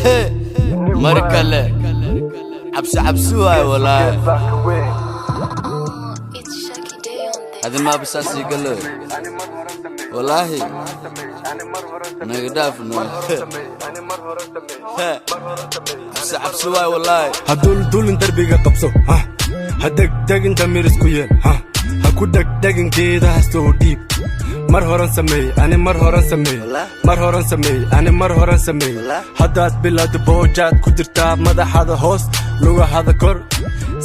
Mar kale cabsi cabsi waay walaahi. It's Shaki Day on this. Adi maaba saas ii galo walaahi, naga dhaaf no. Cabsi cabsi waay walaahi. Ha duldulin, derbiga qabso. Ha ha degdegin, damiir isku yeel. Ha ha ku dhegdhegin, geedaha soo dhiib. Mar horan sameey ani, mar horan sameey, mar horan sameey ani, mar horan sameey. Haddaad bilowda boojaad ku jirtaa, madaxada hoos, lugahada kor.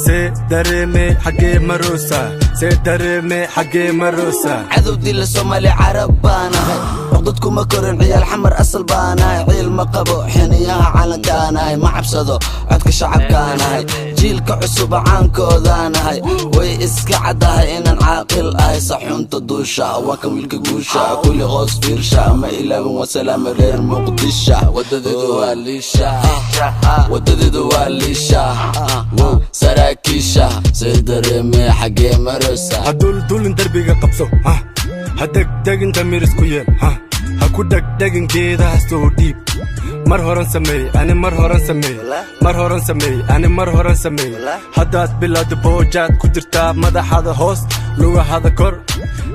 See dareemee, xaggee maroosa? See dareemee, xaggee maroosa? Cadow dila, Soomaali Carab baanahay, cuqdad kuma korin, ciyaal Xamar asal baanahay. Ciil ma qabo, xiniyaha calankaanahay, ma cabsado, codka shacabkaanahay, jiilka cusuba caankoodaanahay. Way iska caddahay inaan caaqil ahay. Saxuunta duusha waa kan wiilka guusha, kulli hoos fiirsha, ma ilaabin. Wasalaama reer Muqdisha. Wadadeedu waa liisha, wadadeedu waa liisha. Wow, saraakiisha, see dareemee, xaggee marosa? Ha duldulin, derbiga qabso. Ha ha degdegin, damiir isku yeel. Ha ha ku dhegdhegin, geedaha soo dhiib. Mar horan sameey ani, mar horan sameey, mar horan sameey ani, mar horan sameey. Haddaad bilowda boojaad ku jirtaa, madaxada hoos, lugahada kor.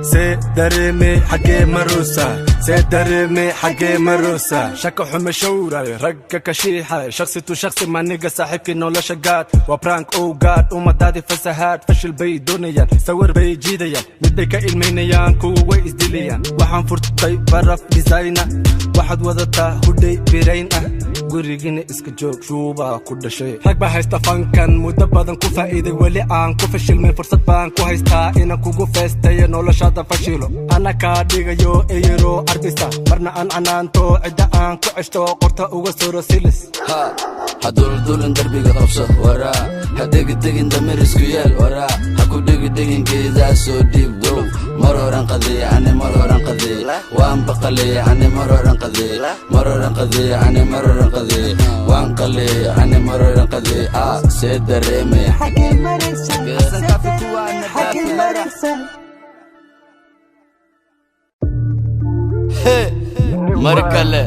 See dareemee, xaggee maroosa? See dareemee, xaggee maroosa? Shaka xume showray, ragga ka shiixay, shakhsi tu shakhsi maniga, saaxiibkii nolosha gaad waa prank. Oh God, ummadaadi fasahaad, fashil bay doonayaan, sawir bay jiidayaan, mid bay ka ilmaynayaan, kuwa way isdilayaan. Waxaan furtay baraf designer, waxaad wadataa hudhay birayn ah, gurigina iska joog, shuubaa ku dhashay. Rag baa haysta fankan muddo badan ku faa'iiday, weli aan ku fashilmay. Fursad baan ku haystaa inaan kugu feestayo, noloshaada fashilo, ana kaa dhigayo eyero carbisa, marna aan canaanto, cidda aan ku ceshto, qorta uga soro silis. Ha ha duldulin, darbiga qabso waraa. Ha degidegin, damir isku yeel waraa. Ha ku dhegidhegin, geedaa soo dhiib. Wow, mar horan qadeeye ani, mar horan qadeeye, waan baqaleeye ani, mar horan qadeeye, mar horan qadeeye ani, mar horan qadeeye, waan qaleeye ani, mar horan qadeeye. Aa, see dareemaya? Xagee maraysaa? Xagee maraysaa? Mar kale.